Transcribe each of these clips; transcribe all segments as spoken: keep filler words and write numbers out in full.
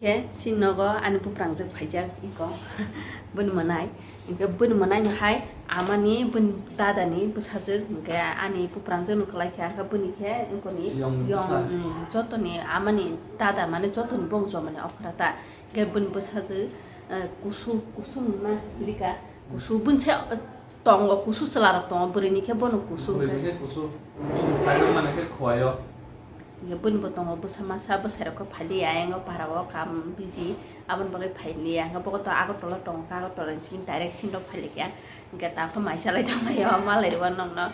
Khe chini nogo ani buprangjak phaijak iko bini mwnai. Hinkhe bini mwnai no hai amani bini dada ni bwsajwk hinkhe ani buprangjak no kwlai kha, hinkhe bini khe iko ni Yong yong, bwsa. Mm, joto ni amani dada mane joto ni bong jomani okra ta. Hinkhe bini bwsajwk, eh, kusu, kusu wngma lika, kusu bini se, eh, tongo, kusu chwla rok tongo, bwrwi ni khe bono kusu Bwrwi wngkha. Ni khe kusu. Paijak mani khe khowai o. Hinkhe bini bo tongo bwsa masa, bwsai rok khe phailiya, ayang o para o kam busy, aboni bagwi phailiya. Hinkhe bo to Agartala tongo, Agartala ni simi direct sini rok phailikya. Hinkhe ta khe mai salai tonglaio, malai rw nokno.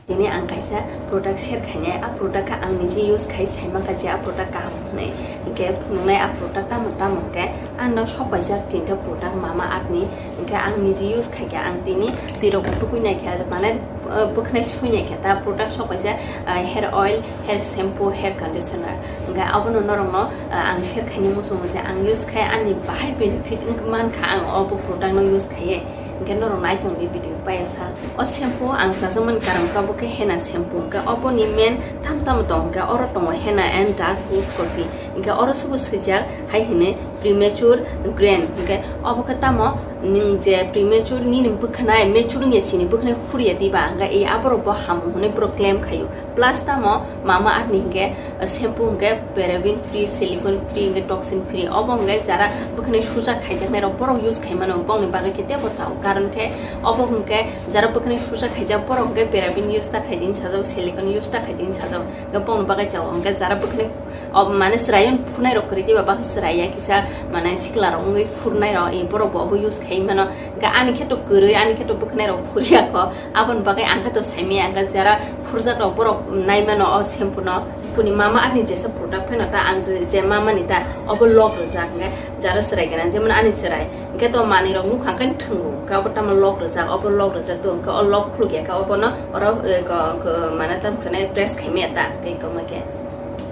Tini ang kaisa product share khainai, a product khe ang niji use khai saimankha je a product kaham hwnwi. Hinkhe phunuknai a product tamo tamo hinkhe ano sok paijak tinta product Mamaearth ni, hinkhe ang niji use khaikha, ang tini twi rok bo tubui naikha, mane, uh, bwkhnai sui naikha ta product sok paijak, uh, hair oil, hair shampoo, hair conditioner. Hinkhe abono norokno, uh, ang share khainai muchungo je ang use khai ani bahai benefit wngkha mankha ang o product no use khaiwi. Hinkhe norok naitongdi video paiya sa. O shampoo ang chajakmani karon khe obo khe henna shampoo, hinkhe oboni main tam tamo tong hinkhe oro tongo henna and dark rose coffee, hinkhe oro subo swijak hai hinwi premature growth, hinkhe obo khe tamo nwng je premature nini bwkhanai mature wngya chini bwkhanai phurya diba, hinkhe ei aborok bo hamu hwnwi borok claim khaio. Plus tamo Mamaearth ni hinkhe, uh, shampoo hinkhe paraben free, silicone free, hinkhe toxin free. Obo hinkhe jara bwkhanai suja khaijaknai rok borok use khaimano, bongni bagwi khe teibo sao. Karon khe obo hinkhe jara bwkhanai suja khaijak borok hinkhe paraben use ta khaidi hinwi sajak, silicone use ta khaidi hinwi sajak. Hinkhe bongni bagwi sao. Hinkhe jara bwkhanai, o, mane chwrai phurnai rok kwrwi diba, baksa chwrai ya kisa mane sikla rok wngwi phurnai rok, e, borok bo obo use khai mano. Hinkhe ani khe to kwrwi, ani khe to bwkhanai rok phurya kho. Aboni bagwi ang khe to saimaya, ang khe jara phurjak rok borok nai mano o shampoo no. Bini Mamaearth ni jesa product phano ta ang je, je Mamaearth ni ta obo log rwjak, hinkhe jara chwrai gana jemon ani chwrai. Hinkhe to manwi rok nukha hinkhe thwngo, hinkhe obo tamo log rwjak, obo log rwjak to, hinkhe o log khuluk ya khe obono oro, eh, ko, ko, mane tam khwnai press khaimaya ta, hinkhe koma khe,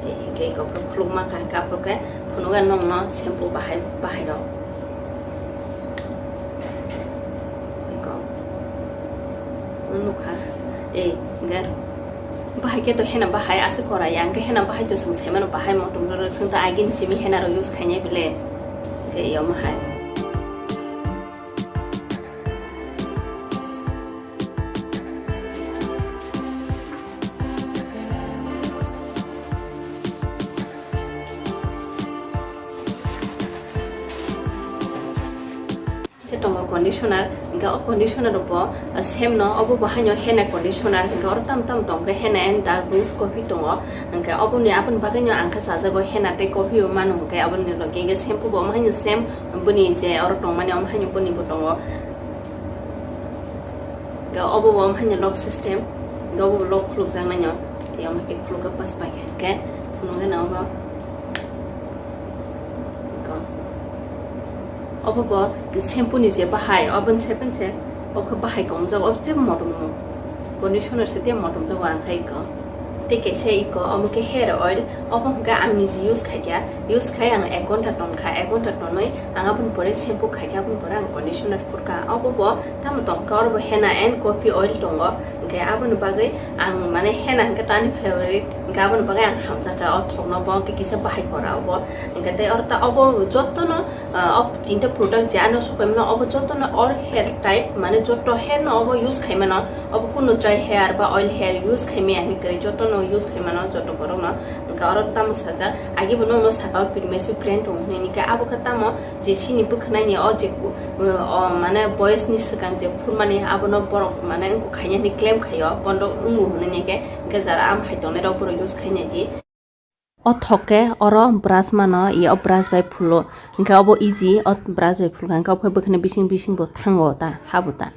eh, hinkhe ko, ko khuluk mankha, hinkhe aphuru khe phunugo nokno shampoo bahai, bahai rok. Eko. Nukha. Ei, hinkhe. Bahai khe to henna bahai, aswk korai ya. Hinkhe henna bahai to chwng saimano bahai motom rok, chwng to agini simi henna rok use khainai bile. Hinkhe yoma hai. Se tongo conditioner, hinkhe o conditioner bo, uh, same no, obo bo haino henna conditioner, hinkhe oro tam tam tong khe henna and dark rose coffee tongo, hinkhe oboni aboni bagwi no ang khe chajago henna tei coffee o mano, hinkhe aboni logi hinkhe shampoo bo omo haino same, boni je oro tongmani omo haino boni bo tongo. Ga obo bo haino lock system, ga obo lock khulukjak naino. Yama ke khuluk pas pai ke, ke phunuk na obo. Ga obo bo shampoo ni je bahai, obo se pen se, o khe bahai komjak, obo te motom mo. Conditioner se te motom jago ang khai ko. Tei kaisa iko, omo khe hair oil, obo hwnkhe ang niji use khaikha, use khai ang ek ghonta tonkha, ek ghonta tonwi ang aboni pore shampoo khaikha, aboni pore ang conditioner phurkha. Obo bo tamo tongkha, oro bo henna and coffee oil tongo, hwnkhe aboni bagwi ang mane henna hwnkhe to ani favorite, hwnkhe aboni bagwi ang hamjakha o thokno bo, hwnkhe kisa bahai kora obo, hwnkhe tei oro ta obo jotono, ah, o tinta product je ano sopaimano obo jotono or hair type, mane joto hair no obo use khaimano. Obo kunu dry hair ba oil hair use khaimaya hinwi kwrwi jotono use khaimano joto borokno. Hwnkhe oro tamo sajak, agi bo nokno saka o premature growth tongo hinwi, hwnkhe abo khe tamo je chini bwkhwnani o je ku-, o mane boyes ni swkang je phurmani abono borok mane wngkuk khaina hinwi claim khaio, bondo wngo hinwi, hwnkhe, hwnkhe jara am hai tongnai rok borok use khainai di. O thok khe oro brush mano, i o brush bai phulo. Hwnkhe obo easy, o brush bai phulkha hwnkhe obo khe bwkhani bising bising bo thango ta, habo ta.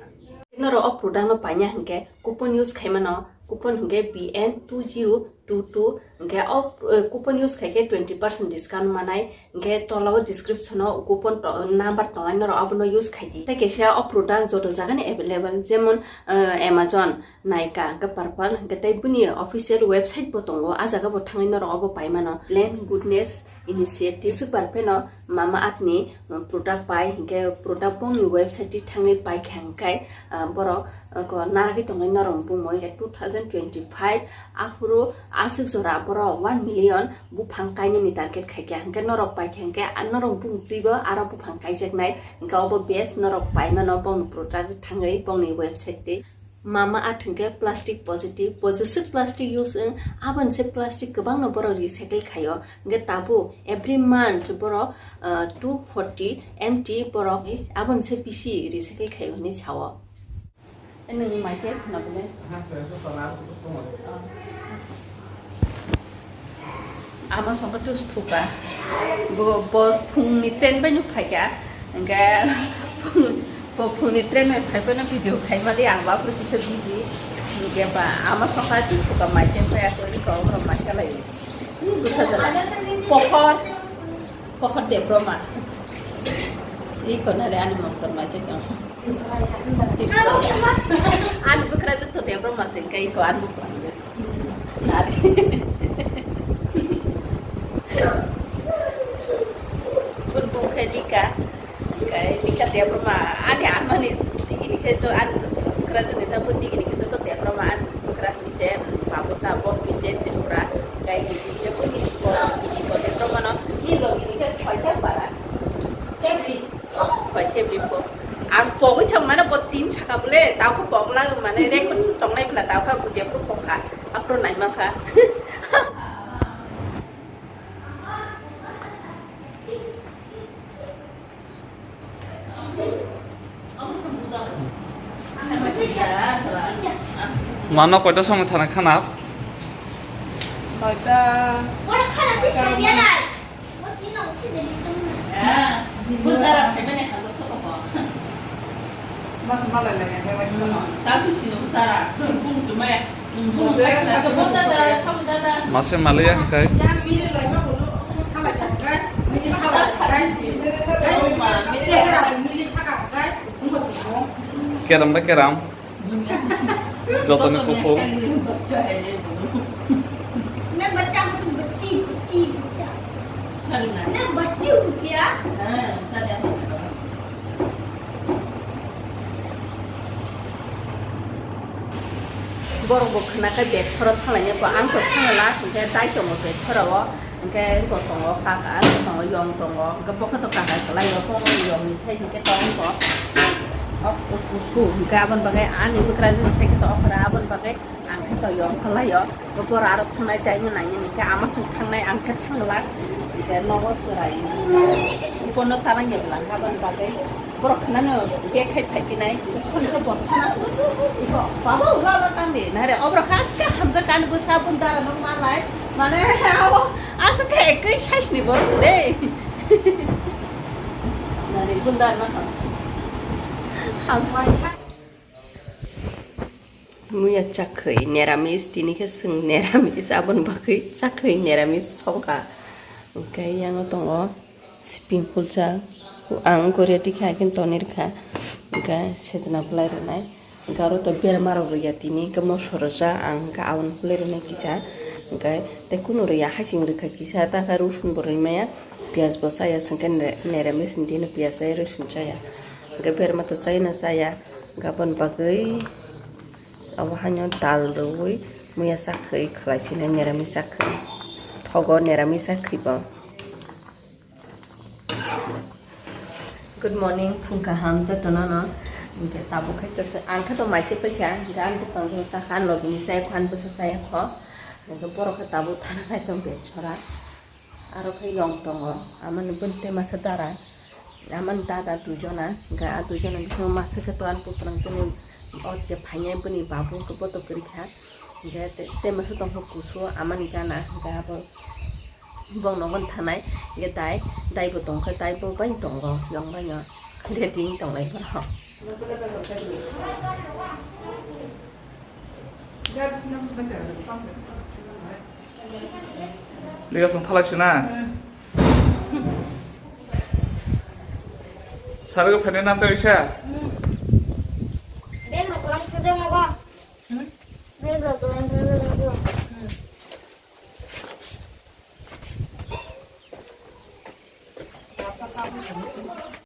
Norok o product no paina hwnkhe coupon use khaimano, coupon hwnkhe B N two zero two two, hwnkhe o, eh, coupon use khaikhe twenty percent discount manai, hwnkhe tolao description o coupon to-, number tongnai, norok abono use khaidi. Tei kaisa o product joto jagani available, jemon, eh, Amazon, Nykaa, hwnkhe Purplle, hwnkhe tei bini official website bo tongo, ah jaga bo thangwi norok obo paimano. Plain Goodness, Initiative swkbar pheno Mama Earth ni product pai, hinkhe product bongni website ti thangwi paikha hinkhe, ah, borok, ah, ko naragwi tongnai norok bumui two thousand twenty-five aphuru aswk jora borok one million buphang kainani target khaikha, hinkhe norok paikha hinkhe, ah, norok bumtwibo aro buphang kaijaknai, hinkhe obo best norok paimano bongni product thangwi bongni website twi. Mama Earth hinkhe plastic positive, bo jeswk plastic use wng, aboni se plastic kwbangno borok recycle khaio. Hinkhe tabuk every month borok, ah, two forty M T borok aboni se bisi recycle khaio hinwi sao. Nwng mai se khna bole? Ama songkha tus thuka. Bo, bo phungni train bai nuk phaikha. Hinkhe phung-, bo phungni train bai phaiphano video khaimali ang baphuru kisa busy. Hinkhe ba ama songkha tus thuka mai train phai ako ri ko ro mai kalai. Ih, busa jala. Pokhor. Pokhor Debroma. Ih, konare ani mosor mai se kang. Ani bwkra jwk to Debroma se kai ko ani bwkra. Nari. Kun bung khe dika. Kai dika Debroma ani amani digi ni khe jo ani bwkra jwk ni ta bun digi ni khe jo to Debroma ani bwkra ni se babu ta bo ni se Tripura. Kai ni khe bun ni ko ni ko Debroma no ni lo ni khe khoi ta para. Chebri. Khoi chebri po. Ang pogwi thang mane bo tin saka bole, tao khe pogla mane record tongnai bla tao khe buje pro pokha. Apro nai ma kha. Mano koita somoi thana khana? Koita? Mas malai lai ya, mas malai. Mase malaya hinkhe. Keram bai keram. Jotoni kuphung. मैं बच्चा हूँ, तुम बच्ची, बच्ची, बच्चा। मैं बच्ची हूँ क्या? Borok bo khna khe bed soro thanglainai, bo ang to thangla, hinkhe dai tongo bed soro o, hinkhe bo tongo kaka, tongo yong tongo, hinkhe bo khe to kaka kwlai o, bo yong ni side hinkhe tongo o kusu, hinkhe aboni bagwi ani bwkra jwk side khe to okra, aboni bagwi ang khe to yong kwlai o, bo aro thangnai dai no nai nini khe ama song thangnai, ang khe thangla, hinkhe nogo chwrai, bono tanang ya bwla, aboni bagwi. Borok khnano bag khai phai pinai, soni khe bo thana. Iko, baba, ula, ula, tang di. Nare, obrok kha, aska hamjak kani bwsa bun dara nok malai. Mane, abo, aswk khe ekoi size ni borok le. Nare, bun dara nok hamjak. Hamjak. Muya chakhwi neramis, tini khe chwng neramis, aboni bagwi chakhwi neramis songkha. Hwnkhe yango tongo siping puljak, ang goriya tikha, hwnkhe tonwi rwkha, hwnkhe sejna bwlai rwnai, hwnkhe aro to berma rok rwya tini, hwnkhe moso rwjak, ang hwnkhe aboni bwlai rwnai kisa, hwnkhe tei kunu rwya, hasing rwkha kisa, takha rosun bo rwi maya, piyaj bo chaya, hwnkhe neramis ni tini piyaj chaya, rosun chaya, hwnkhe berma to chaino chaya. Gabon bagwi abo haino dal rwui muya chakhwi khwlai sino neramis chakhwi. Thogo neramis chakhwi bo. Good morning, phung kaham jotono no. Hwnkhe tabuk khai to se, ang khe to mai se paikha, hwnkhe ani buphang jora chakha, ani logi ni chaya kho, ani bwsa chaya kho. Hwnkhe borok khe tabuk thana khai tong bed sora. Aro khe yong tongo, amani bwntwi masa dara, amani dada duijona, hwnkhe a duijona bisingo masa khe to ani kwpwrang chini o je phainai bini babu hwnkhe botok kwrwi kha, hwnkhe te-, tei masa tongkha kusu amani gana, hwnkhe abo bong nogo thanai, hwnkhe dai, dai bo tongkha, dai bo bai tongo, yong bai no, hwnkhe tini tonglai borok. Lega song thalai sina. Sarga phene nam tei sa.